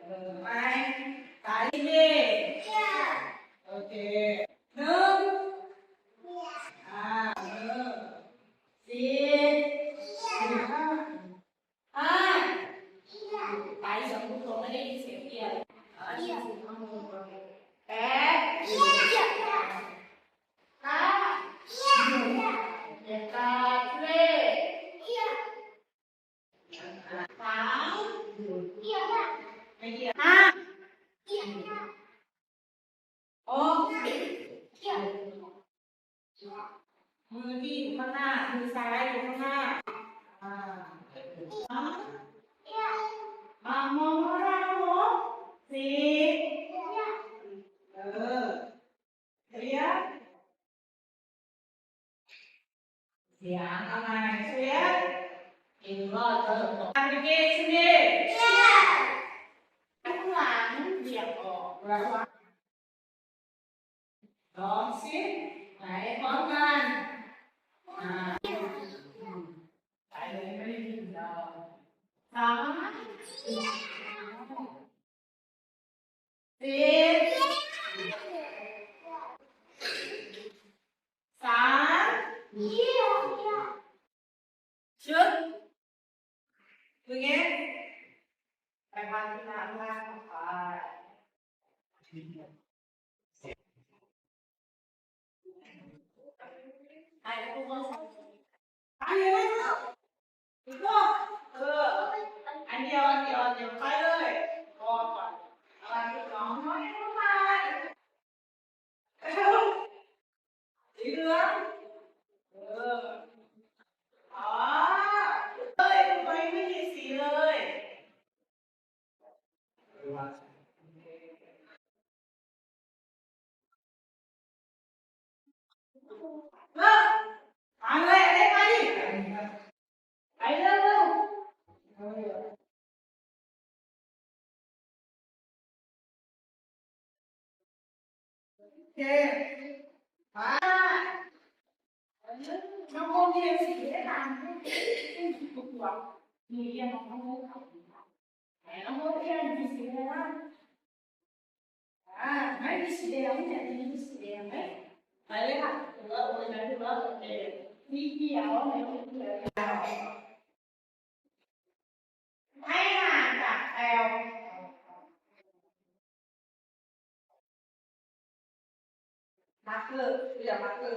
ເອີ ໄປ ໄປເລີຍ ໂອເຄ ໜຶ່ງ ອ່າ ເອີ ສີ່ ຫ້າ ໄປ ສອງຄົນບໍ່ໄດ້ຍິນສຽງເອີ ແປດ ເກົ້າ ເຈັດ ແປດ ເລກ ສາມ ຫ້າ ຫົກ ມືທີ່ຢູ່ຂ້າງໜ້າ ມືຊ້າຍຢູ່ຂ້າງໜ້າ ອ່າ ມາມອງຂ້າງໜ້າ ຫົກ ສີ່ ເອີ ເສຍງ ເສຍງ ເອົາໃໝ່ ເສຍງ ເອີ ເອີ ອັນນີ້ເກດ ຊິເມ ຂ້າງຫຼັງ ລຽບອອກ ລະວັງ ລອງຊິ ໄປພ້ອມກັນ ອ່າ ໄປເລີຍ ໄປເລີຍ ສາມ ສີ່ ສາມ ຊຶບ ຄືເງ ໄປພັກທີ່ນ້ຳລ້າງໄປ ອັນດຽວ ອັນດຽວ ອັນດຽວ ໄປເລີຍ ພໍກ່ອນ ເອົາອັນນີ້ກ່ອນ ສີເຫຼືອງ ເອີ ອໍ ເອີຍ ໄປ ໄປ ໄປ ສີເລີຍ ເອີ ໄປເລີຍ ໄປ ໄປ ໄປເລີຍ ເອີ ໂອເຄ ໄປ ນ້ອງໂຮງຮຽນສີໄດ້ຕາມ ມີຮຽນຂອງນ້ອງໂຮງ ໃຫ້ນ້ອງໂຮງຮຽນສີໄດ້ ອ່າ ໄມ້ມີສີແດງ ມີແຕ່ມີສີແດງເດ້ ໄປເລີຍ ຖືວ່າໂອເຄ ຖືວ່າໂອເຄ ມີຂຽວ ມີຂຽວ ໄມ້ຫາກາກແອວ ມາເກີດ ເຫຼືອມາເກີດ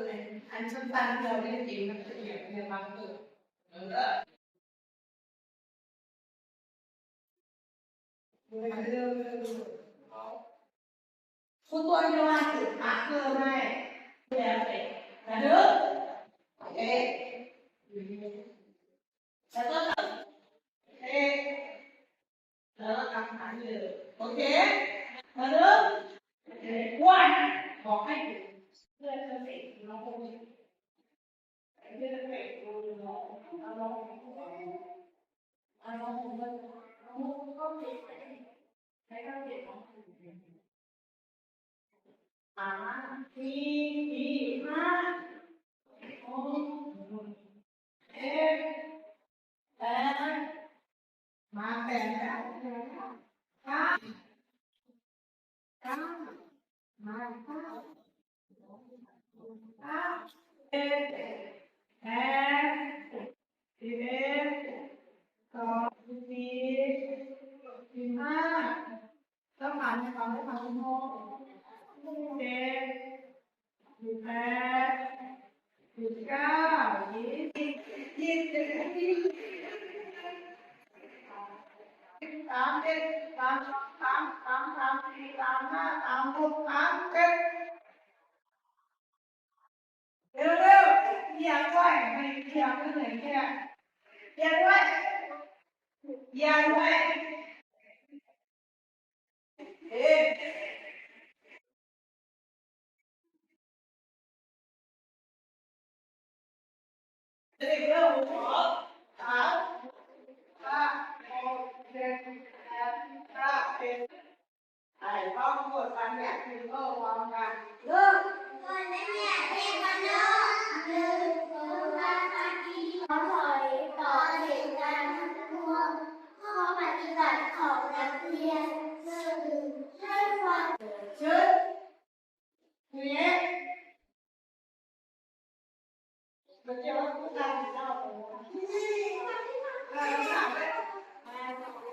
ອັນສັ້ນໆ ເຫຼືອໄດ້ເຕັມ ມັນຈະເຫຼືອ ເຫຼືອມາເກີດ ເອີ. Kutu anu ati, aku mai. Ya, oke. Lalu? Oke. Lalu? Oke. Lalu aku panggil. Oke. Lalu? Oke. Kuat. Oke. ສາມ ສີ່ ຫ້າ ຫົກ ເຈັດ ແປດ ມາແປດ ເກົ້າ ເກົ້າ ມາເກົ້າ ເກົ້າ ເອັດ ແປດ ສິບເອັດ ສອງ ສິບສີ່ ສິບຫ້າ ເຈົ້າຂາຍໃຫ້ເຂົາໄດ້ ສາມສິບຫົກ ສິບເຈັດ ສິບແປດ ສິບເກົ້າ ຍີ່ສິບ ຍີ່ສິບເອັດ ສາມເອັດ ສາມສອງ ສາມສາມ ສາມສີ່ ສາມຫ້າ ສາມຫົກ ສາມເຈັດ ເລັວໆ ຂຽນໄວ້ ໃຫ້ຂຽນໄວ້ ຂຽນໄວ້ ຂຽນໄວ້ ເອີ ເລັວໆ ສາມ ຫ້າ ຫົກ ເຈັດ ແປດ ເກົ້າ ສິບ ໄປ ພ້ອມໝົດ ບັນຍັດ ຄືເວົ້າ ເວົ້າກັນ ເລີ່ມ ບົດບັນຍັດເອກະໂນ ໜຶ່ງ ໂຕລະກະຕິ ຂໍຖອຍ ຕໍ່ເສຍງການປະທ້ວງ ຂໍ້ປະຕິບັດຂອງນັກຮຽນ ໜຶ່ງ ໃຫ້ຄວາມ ເຊີນ ເຮັດ ເຈົ້າ ເຈົ້າ ເຈົ້າ ເຈົ້າ ເຈົ້າ